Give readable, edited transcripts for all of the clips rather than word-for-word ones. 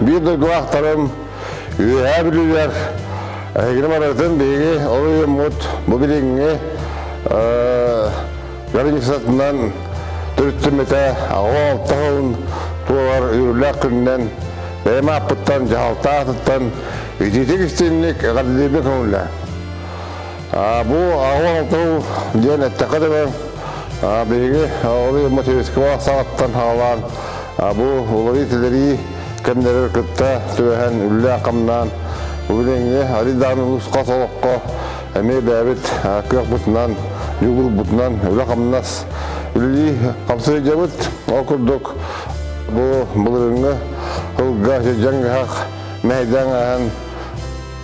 Биир дойдулаахтарым, Үөһээ Бүлүүлэр, эһигини барытын биһиги оройуоммут бу билиҥҥи границатынан төрүттэммитэ 86 сылын туолар үөрүүлээх күнүнэн бэйэм ааппыттан, дьаһалта аатыттан итиитик истиҥник эҕэрдэлиирбин көҥүллээ. Бу 86 сыл диэн эттэххэ дөбөҥ, биһиги оройуоммут Советского саҕаттан саҕалаан бу уларыы-тилэрии кэмнэригэр кытта түбэһэн үлэлээн-хамнаан бу билиҥҥи арыйдаан улууска олоххо эмиэ бэйэбит кыахпытынан, дьулуурбутунан үлэ-хамнас үлэлии хамсыы сылдьабыт. Ол курдук бу былырыыҥҥы сылга дьаҥ-дьаһах мэһэйдээн ааһан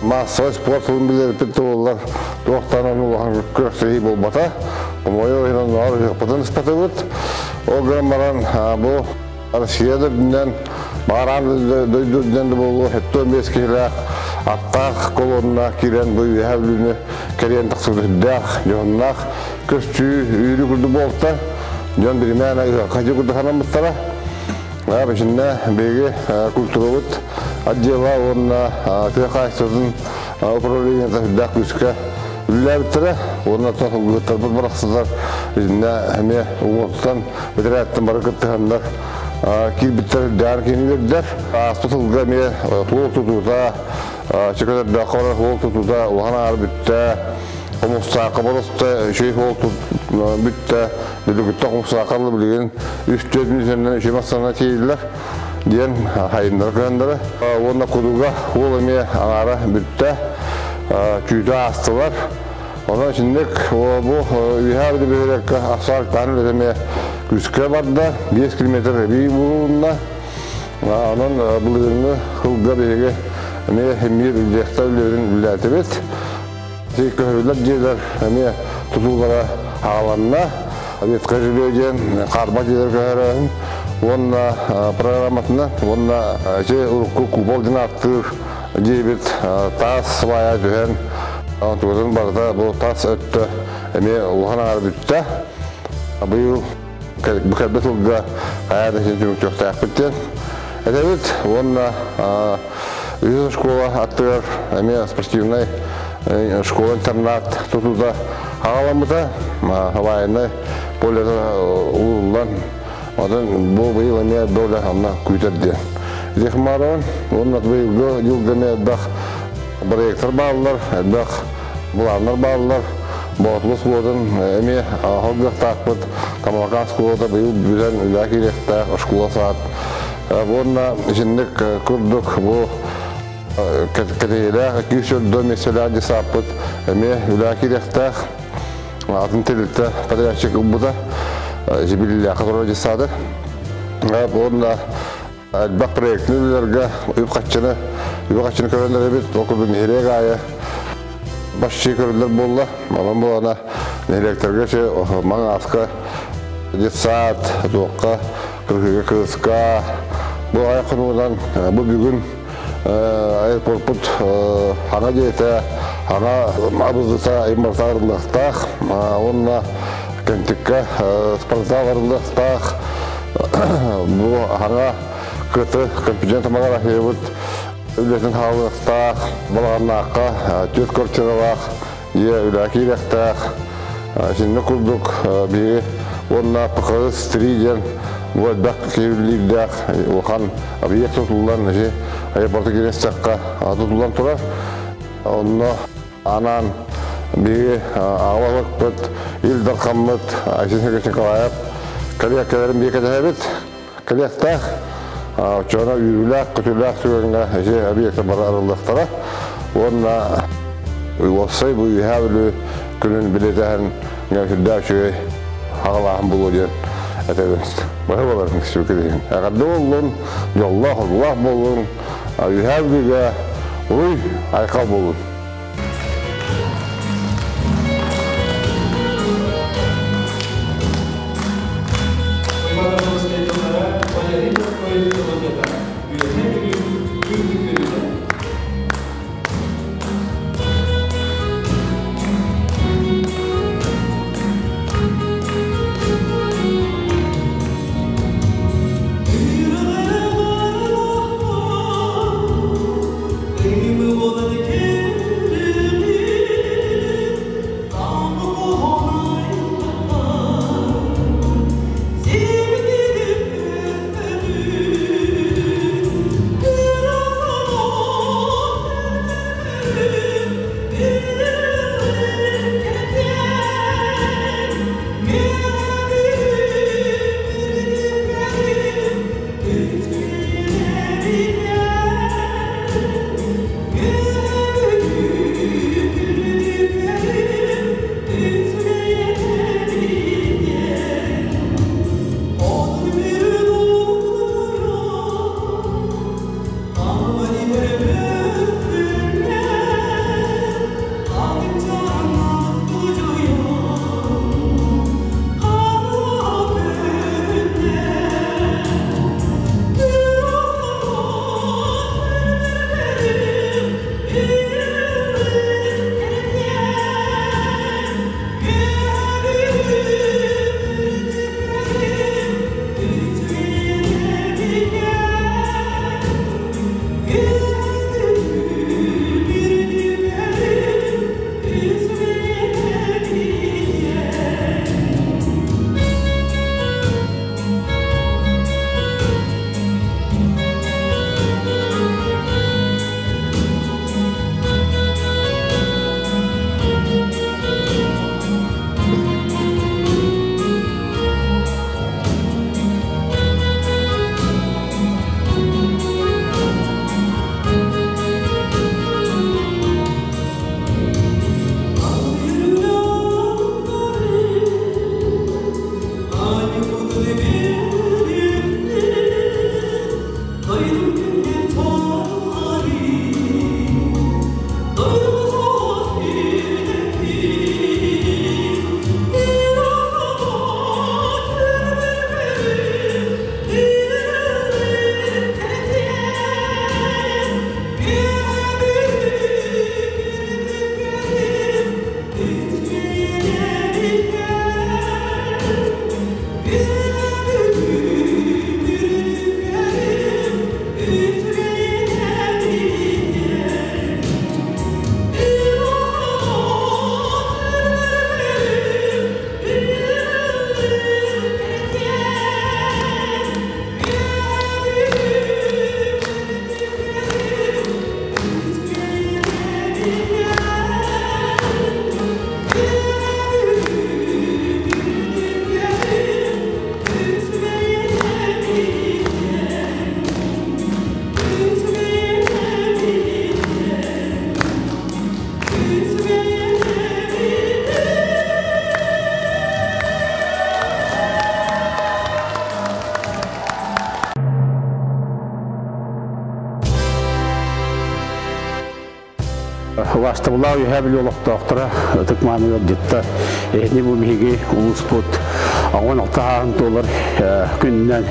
маассабай спорт сылын билэрбит туоллар туохтан улахан күрэхтэһии буолбата. Хомойуох иһин оннооҕор ыһыахпытын ыспатыбыт. Ол гынан баран бу Россия да үрдүнэн, баараан дойду үрдүнэн да буолуо, 75 киһилээх аттаах колонна киирэн бу Үөһээ Бүлүүнү кэрийэн тахсыбыт үрдээх, дьоһуннаах көстүү үүрүү курдук буолта. Дьон биримээн ыһыахха дьэ курдук санаммыттара. Итиннэ биһиги культурабыт отдела уонна тыа хаһаайыстыбатын управлениета үрдээх күүскэ үлэлээбиттэрэ уонна сылгыһыттарбыт барахсаннар итиннэ эмиэ уҥуохтан бэтэрээттэн бары кыттыһаннар киирбиттэр үрдээн киинилэрдэр. Ааспыт сылга эмиэ суол тутуута, чөкөтөрдөөххө барар суол тутуута улахан аара бүттэ. Хомустаахха боруста үчүгэй суол бүттэ. Бүлүгүттэн хомустаахха билигин 3-4 мүнүүтэннэн үчүгэй массыына тиийдилэр диэн хайыннара кыһандара. Уонна кудуга уол эмиэ аҥаара бүттэ. Түүтэ аастылар. Онон итинник бу Үөһээ Бүлүү бөһүөлэккэ асфальттааһын үлэтэ эмиэ күүскэ барда. 5 километр эбии булулунна. Онон былырыыҥҥы сылга биһиги эмиэ химиир директор үлэлэрин үлэлээтибит. Көһөрүллэр дьиэлэр эмиэ тутуулара аҕаланна. Ветка жилье диэн хаарбах дьиэлэр көһөрөөһүн уонна программатынан уонна ити урукку купол диэн ааттыыр дьиэбит таас сыбаайа түһэн онтукатын барыта бу тас өттө эмиэ улахан аҥара бүттэ. Быйыл бу кэлбит сылга хайа да син түмүктүөхтээхпит диэн этэбит уонна үһүс школа аттыгар эмиэ спортивнай школа-интернат тутуута хаҕаламмыта военнай полета ууруллан Онон бу быйыл эмиэ доля онно күүтэр диэн. Дихмарон уонна быйылгы дьылга эмиэ элбэх проектор бааллар, элбэх былааннар бааллар. Боотулус буотун эмиэ холгуохтаахпыт. Тамалакаан школата быйыл бүтэн үлэ киириэхтээх школа саат. Уонна итинник курдук бу кэтэһиилээх 204 миэстэлээх десаппыт эмиэ үлэ киириэхтээх. Атын тэрилтэ подрядчик ылбыта. Сибилилээххэ турар дьыссааты. Уонна элбэх проектны үлэлэргэ үп-харчыны үп-харчыны көрөннөр эбит. Ол курдук нэһилиэк аайы башчы көрүллэр буолла. Онон буолана нэһилиэктэргэ че маҥааска детсад, туохха, кыргыга кырыска бу айах хонугунан бу бүгүн аэропорпут хаҥа дьиэтэ, хаҥа абызыта иммортал арыллыахтаах уонна Кэнтиккэ спортзал арыллыахтаах. Бу хаҥа кыты компьютер томографиябыт үлэтин хаалыахтаах, балаҕаннаахха түөрт квартиралаах дьиэ үлэ киириэхтээх. Итинник курдук биһиги уонна ПХС 3 диэн бу элбэх киһи улахан объект тутуллан ити аэропорта киирэстэххэ тутуллан турар. Онно анаан биһиги аҕалабыппыт Ил Дархаммыт Айсен Сергеевич Николаев кэлиэккэлэрин биһиги кэтэһэбит. Кэлиэхтээх. Оччоҕуна үүрүүлээх, көтүүлээх түгэҥҥэ ити объекта бары арыллыахтара. Уонна уопсай бу Үөһээ Бүлүү күнүн билэтэһэн сүрдээх үчүгэй хаҕалааһын буолуо диэн этэбин. Баһы боларын кисүкүлүһүн. Эҕэрдэ буоллун, дьоллоох, оргулаах буоллун, Үөһээ Бүлүүгэ уруй, айхал буоллун. Убаастабыллаах Үөһээ Бүлүү олохтоохторо, ытык мааны ыалдьыттар, эһини бу биһиги улууспут 16 ааһын туолар күнүнэн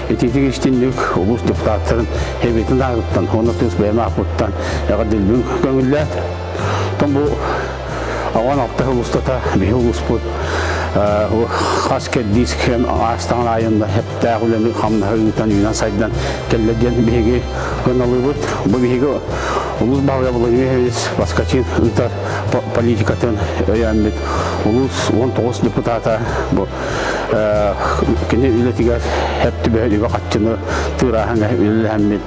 итиитик истинник улуус депутаттарын Сэбиэтин аатыттан уонна тус бэйэм ааппыттан эҕэрдэлиибин көҥүллээт. Оттон бу 16 сыл устата биһи улууспут хас кэрдиис кэм аастаҕын аайын хэптээх үлэни хамнаһы ыытан үүнэн сайдан кэллэ диэн биһиги ыналыыбыт. Бу биһиги улуус баһылыга Владимир Ильич Баскачин ыытар политикатын өйөөммүт улуус 19 депутата бу кини үлэтигэр хэп түбэһэ үбэ хаччыны тыырааһыҥа үлэлэһэммит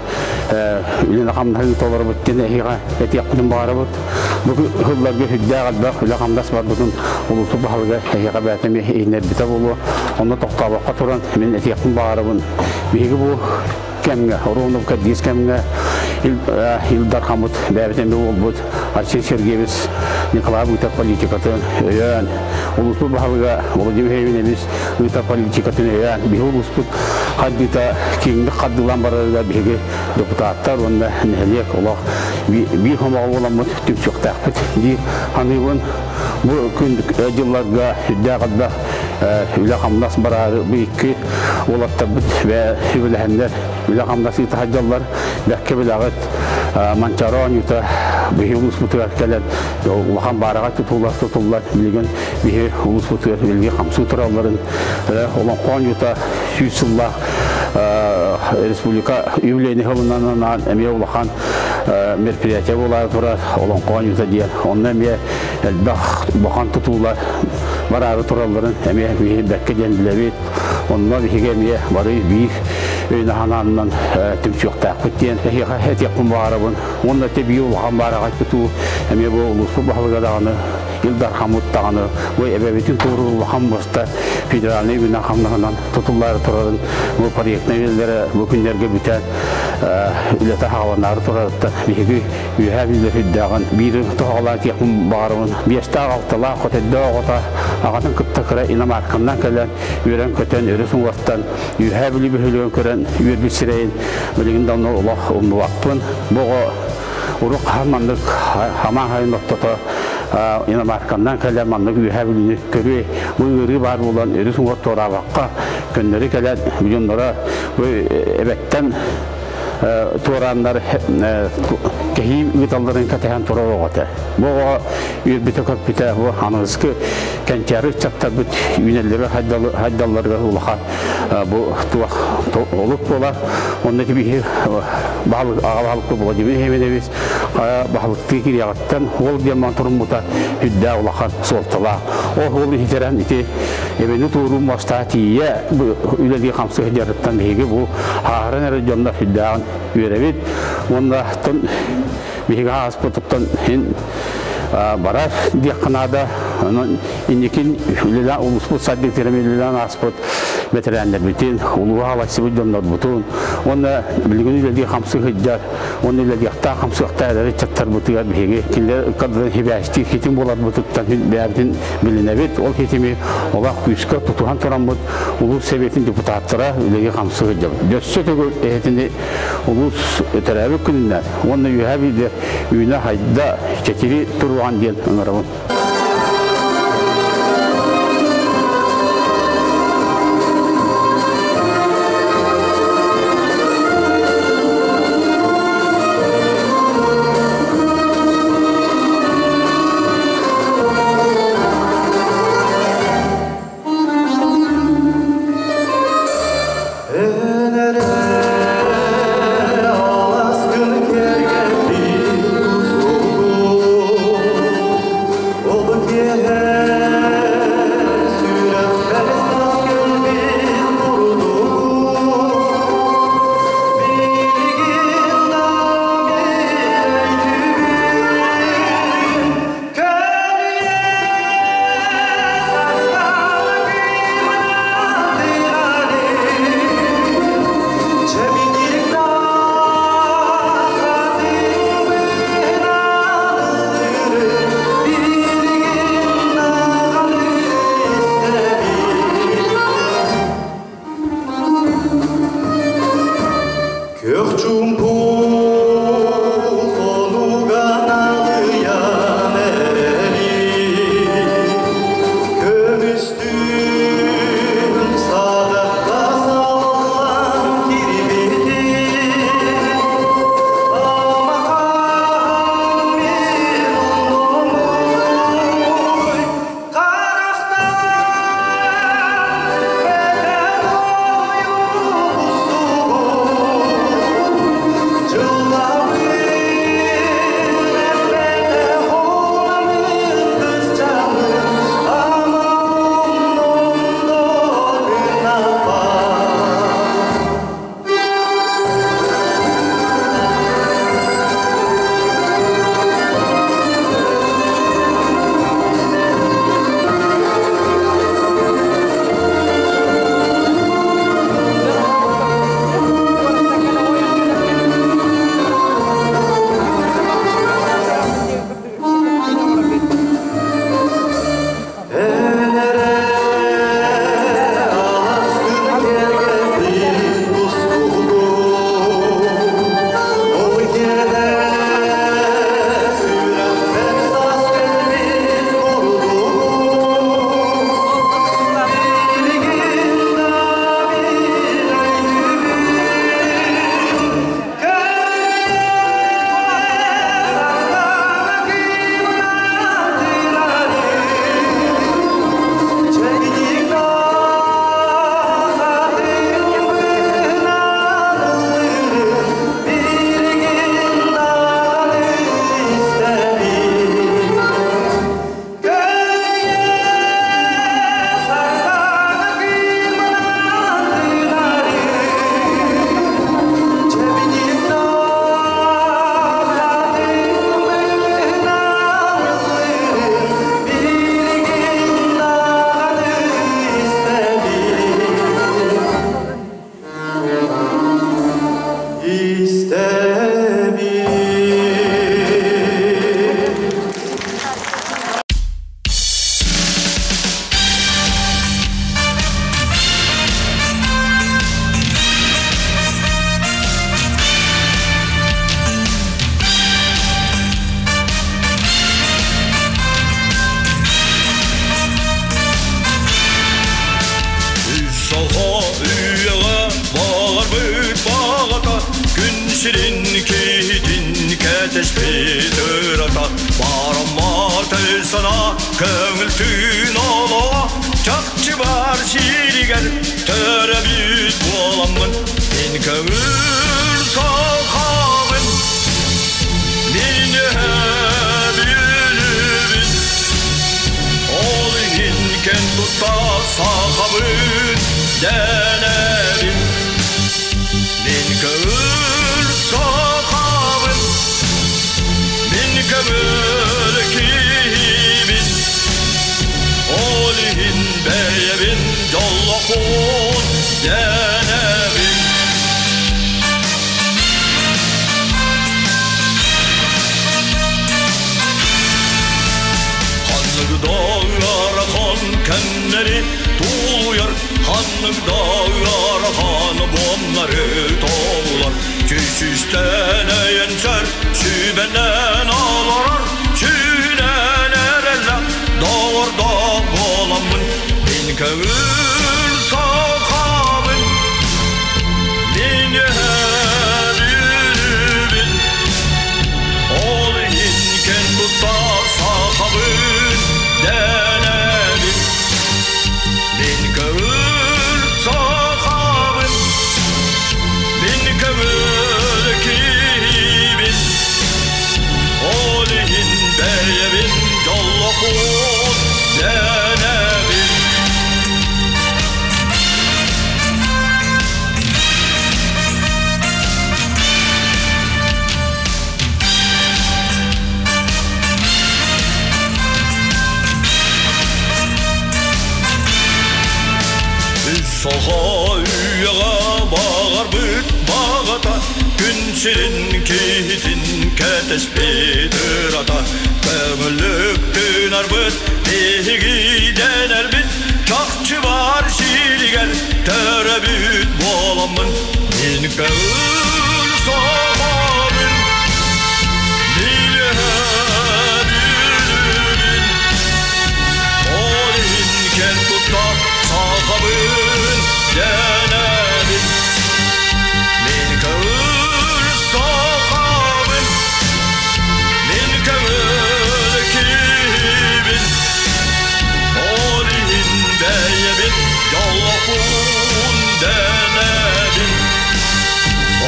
үлэни хамнаһы толоробут диэн эһиэхэ этиэхпитин баҕарабыт. Бу сылларга сүрдээх элбэх үлэ-хамнас барбытын улуус баһылыга эһиэхэ бэйэтэ эмиэ иһиннэрбитэ буолуо. Онно тохтообокко туран мин этиэхпин баҕарабын. Биһиги бу кэмҥэ, оруолунук кэрдиис кэмҥэ Ил Дархаммыт бэйэбит эмиэ буолбут Арсен Сергеевич Николаев ыытар политикатын өйөөн, улууспут баһылыга Владимир Евгеньевич ыытар политикатын өйөөн, биһиги улууспут хайдыыта киэҥник хардыылаан барарыгар биһиги депутаттар уонна нэһилиэк олох биир хомоҕо буоламмыт түмсүөхтээхпит дии саныыбын. Бу күн дьылларга сүрдээх элбэх үлэ-хамнас бараары бу икки уолаттарбыт сүбэлэһэннэр үлэ-хамнас ыыта сылдьаллар. Бэркэ билэҕит, Манчаары оонньуута биһи улууспутугар кэлэн улахан баараҕай тутуулар тутуллар. Билигин биһи улууспутугар билги хамсыы туралларын олоҥхо оонньуута 100 сыллаах республика юбилейный сылынан анаан эмиэ улахан мероприятие буолаары турар олоҥхо оонньуута диэн. Онно эмиэ элбэх улахан тутуулар бараары туралларын эмиэ биһи бэркэ диэн билэбит. Онно биһиги эмиэ бары биир өйүн-аһанаанынан түмсүөхтээхпит диэн эһиэхэ этиэхпин баҕарабын. Уонна те биир улахан баараҕай тутуу эмиэ бу улууспут баһылыга даҕаны Ил Дархаммыт даҕаны бу эбэбитин туоруур улахан муоста федеральнай үбүнэн хамнаһынан тутуллаары турарын бу проектнай үлэлэрэ бу күннэргэ бүтэн үлэтэ хааланаары турарыттан биһиги үөһээ Бүлүү сүрдээҕин биир тоһоҕолоон этиэхпин баҕарабын. Биэстээх-алталаах хотойдоох оҕото аҕатын кытта кыра иномарканнан кэлэн үөрэн-көтөн өрүс уҥуортан Үөһээ Бүлүү бөһүөлэгин көрөн үөрбүт сирэйин билигин да олох умнубаппын. Бу оҕо урук хаһан маннык хамаан хайын ортото иномарканнан кэлэн маннык Үөһээ Бүлүүнү көрүөй. Бу ыарыы баар буолан өрүс уҥуор туораабакка көннөрү кэлэн дьонноро бу эбэттэн туорааннар кэһии ыыталларын кэтэһэн турар оҕо этэ. Бу оҕо үөрбүтэ-көппүтэ бу аныгыскы кэнчээри ыччаттарбыт үүнэллэригэр хайдалларыгар улахан бу туох олук буолар. Онно биһи баһылык аҕа баһылыкпыт Владимир Евгеньевич баһылыктыы кириэҕиттэн уол диэн туруммута үрдээх улахан суолталаах. Ол уол иһитэрэн ити эбэни туоруу муостаҕа тиийэ үлэлии хамсыы сылдьарыттан биһиги бу ааһаран эрэр дьоннор сүрдээҕин үөрэбит. Уонна биһиги ааспытыттан иһин барар диэххэ наада. Онон инникин үлэлээн улууспут сайдыытыгар үлэлээн ааспыт бэтэрээннэрбитин, улууһа алайсыбыт дьоннорбутун уонна билигин үлэлии хамсыы сылдьар уонна үлэлиэхтээх хамсыахтаах эдэр ыччаттарбытыгар биһиги кинилэр ыккардынан сибээстиир ситим буоларбытыттан бэйэбитин билинэбит. Ол ситими олох күүскэ тутуһан тураммыт улуус сэбиэтин депутаттара үлэги хамсыы сылдьабыт. Өссө төгүл эһэтини улуус төрөөбүт күнүнэн уонна үөһээ Бүлүү үүнэ хайда чэчири туруоҕан диэн ыҥырабын. сирин киһитин кэтэспит ырата Бараммат өй-санаа көҥүл түүн олоҕо Чахчы бар сиригэр төрөбүт буоламмын Мин көҥүл сахабын Мин өһөбүлүбүн Ол иһин кэн тутта сахабын дэнэбин Мин көҥүл сахабын Мин көҥүл киһибин Ол иһин бэйэбин дьоллохпун дэнэбин Ханнык да ыарахан кэмнэри тулуйар, ханнык да ыарахан буомнары тобулар. Сүүстэн өйөнсөр, сүбэнэн олорор, сүүнэн эрэллэх доҕордоох буоламмын. Мин көҥүл сахабын, мин өһөрүбүн. Ол иһин кэн тутта сахабын дэнэбин. Мин көҥүл сахабын, мин көҥүл киһибин. Ол иһин бэйэбин дьоллохпун дэнэбин. Саха үйэҕэ баҕарбыт баҕата күн сирин киһитин кэтэспит ырата көҥүллүк тыынарбыт биһиги дэнэрбит чахчы бар сиригэр төрөбүт буоламмын мин көҥүл сахабын мин өһөбүлүбүн Ол иһин кэн тутта сахабын дэнэбин Мин көҥүл сахабын Мин көҥүл киһибин Ол иһин бэйэбин дьоллохпун дэнэбин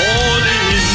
Ол иһин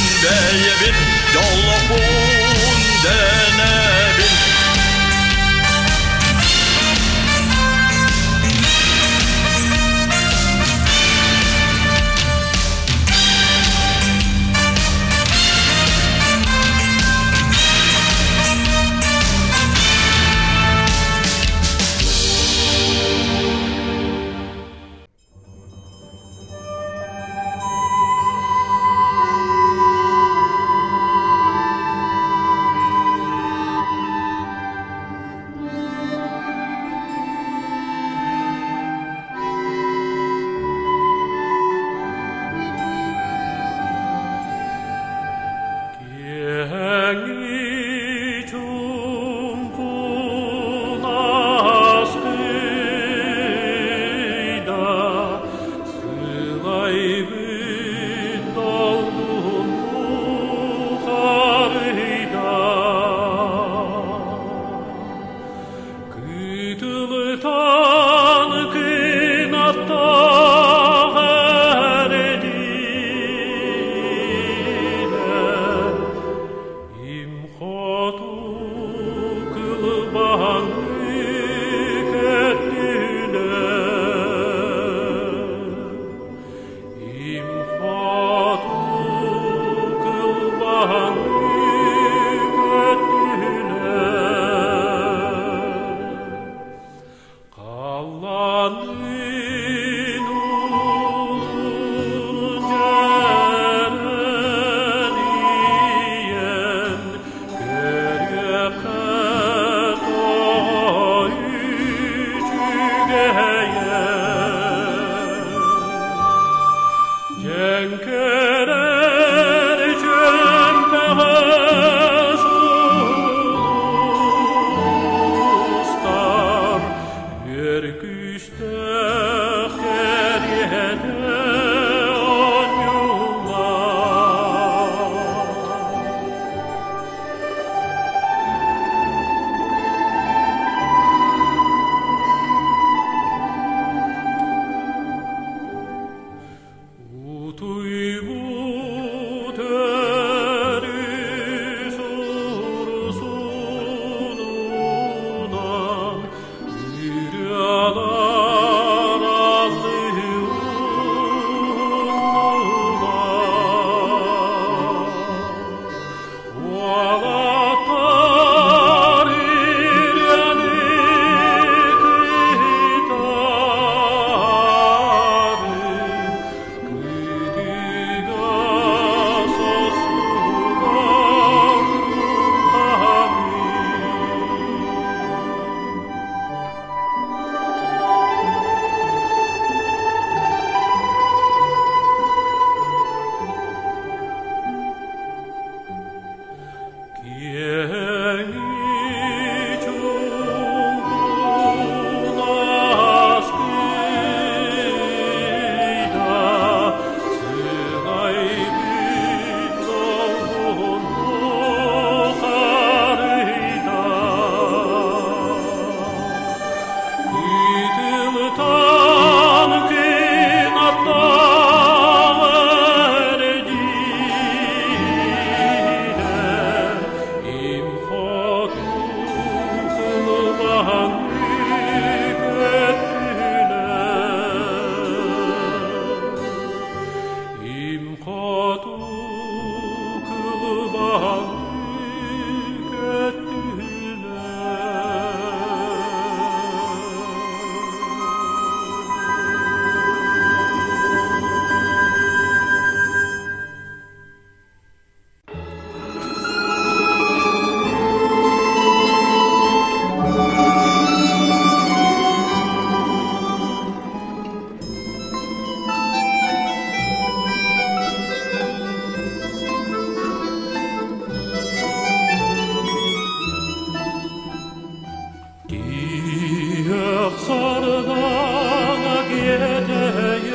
Сардаҥа киэтэйэн,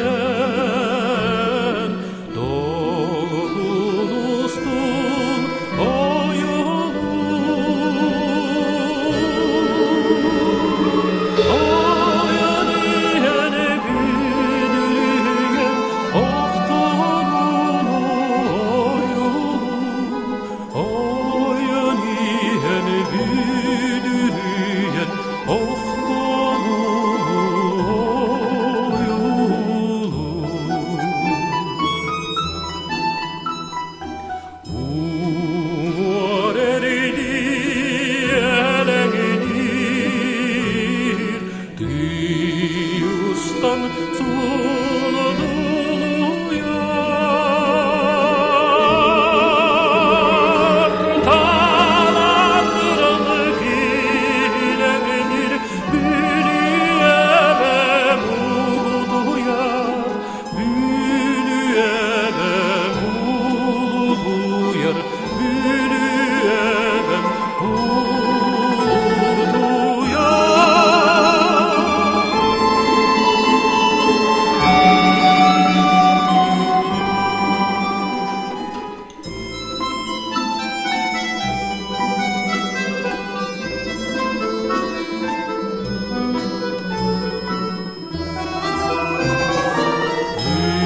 долгун устун ойуулуур. Ойон иһэн бүдүрүйэн, охторун ойуулуур. Ойон иһэн бүдүрүйэн, охторун ойуулуур. Уҥуор эрдиэлэҥниир, тыйыстан сулдулуйар. Таланнырын килэҥниир, Бүлүү эбэм улутуйар, Бүлүү эбэм улутуйар, Бүлүү эбэм улутуйар.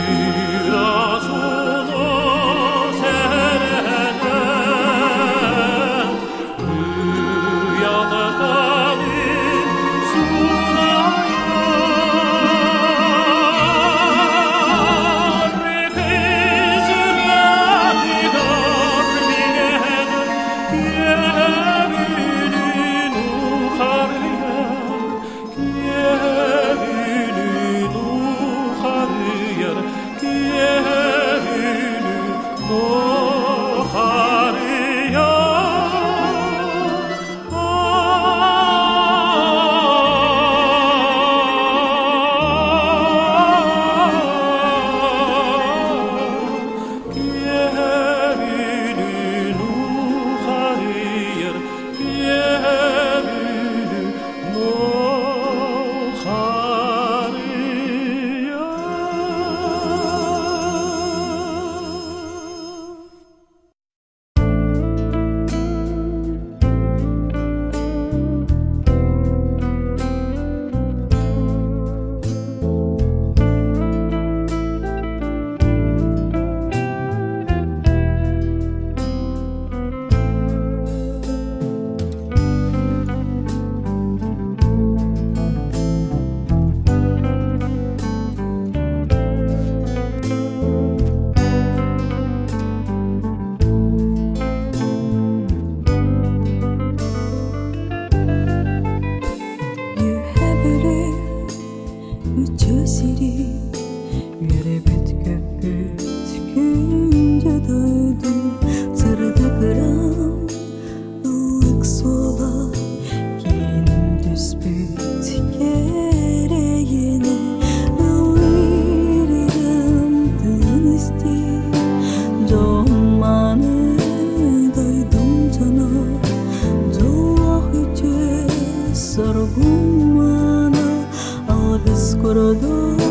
Ыраас ууну сэрэнэн, ыйалыталын суунайар. Кызыратыгар миҥэнэн, киэһэ Бүлүүн ухарыйар, киэһэ Бүлүүн ухарыйар, киэһэ Бүлүүн ухарыйар. Киэһэ Бүлүүн ухарыйар, киэһэ Бүлүүн ухарыйар. Үөһэ Бүлүү үтүө сири, үөрбүт көппүт күндү дойдум, сырдык ырам ыллык суола, кииним түспүт кэрэйинэ, ыллыыр ырыам тылын исти, дьон дойдум дьоно, дьоллоох үтүө соргум маана, алгыс курдук.